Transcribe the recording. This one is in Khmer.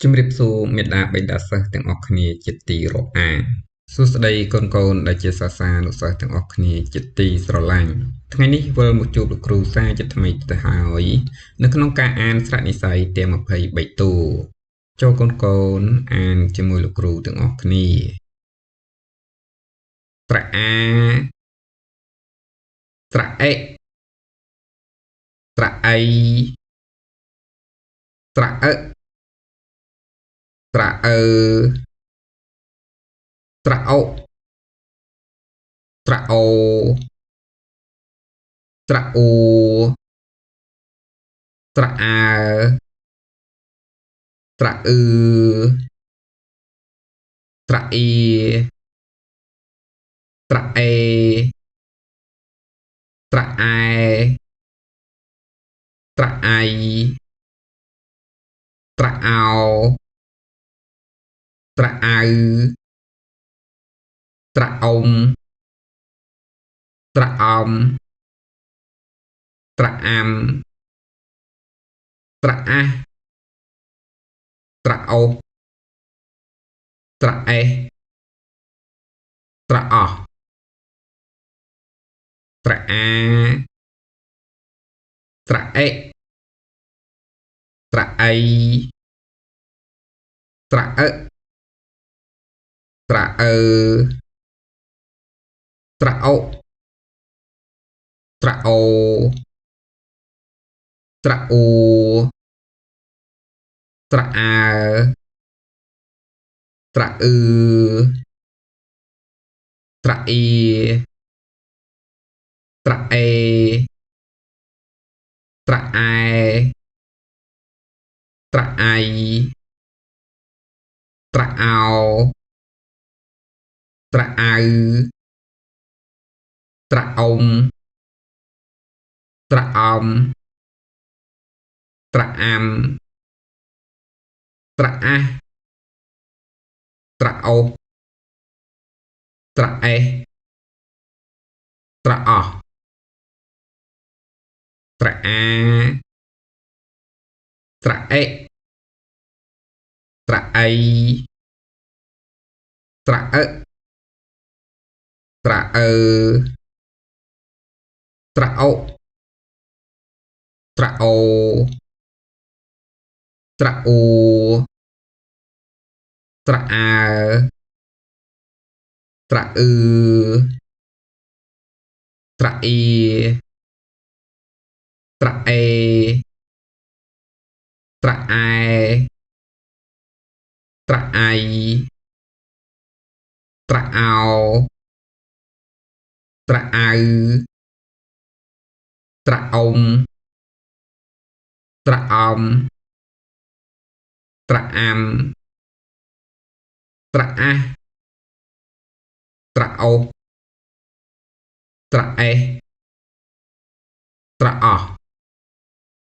ជំរាបសួរមេដាបិតាសិស្សទាំងអស់គ្នាជាទីរាប់អានសួស្តីកូនកូនដែលជាសាសានុសិស្សទាំងអស់គ្នាជាទីស្រឡាញ់ថ្ងៃនេះវិលមកជួបលោកគ្រូសាជាថ្មីទៅហើយនៅក្នុងការអានស្រៈនិស័យទាំង23តួចូលកូនកូនអានជាមួយលោកគ្រូទាំងអស់គ្នាស្រៈអាស្រៈអិស្រៈអីស្រៈអឹស្រៈអឺស្រៈអូស្រៈអូស្រៈអូស្រៈអើស្រៈអឺស្រៈអ៊ីស្រៈអេស្រៈអែស្រៈអៃស្រៈអោស្រៈអៅស្រៈអុំស្រៈអំស្រៈអាំស្រៈអាសស្រៈអូស្រៈអេសស្រៈអស់ស្រៈអាស្រៈអិស្រៈអីស្រៈអឹស្រៈអឺស្រៈអូស្រៈអូស្រៈអូស្រៈអើស្រៈអឺស្រៈអ៊ីស្រៈអេស្រៈអែស្រៈអៃស្រៈអោស្រៈអៅស្រៈអុំស្រៈអំស្រៈអាំស្រៈអាសស្រៈអូស្រៈអេសស្រៈអស់ស្រៈអាស្រៈអិស្រៈអីស្រៈអឹស្រៈអឺស្រៈអូស្រៈអូស្រៈអូស្រៈអើស្រៈអឺស្រៈអ៊ីស្រៈអេស្រៈអែស្រៈអៃស្រៈអោស្រៈអៅស្រៈអុំស្រៈអំស្រៈអាំស្រៈអាសស្រៈអូស្រៈអេសស្រៈអស់។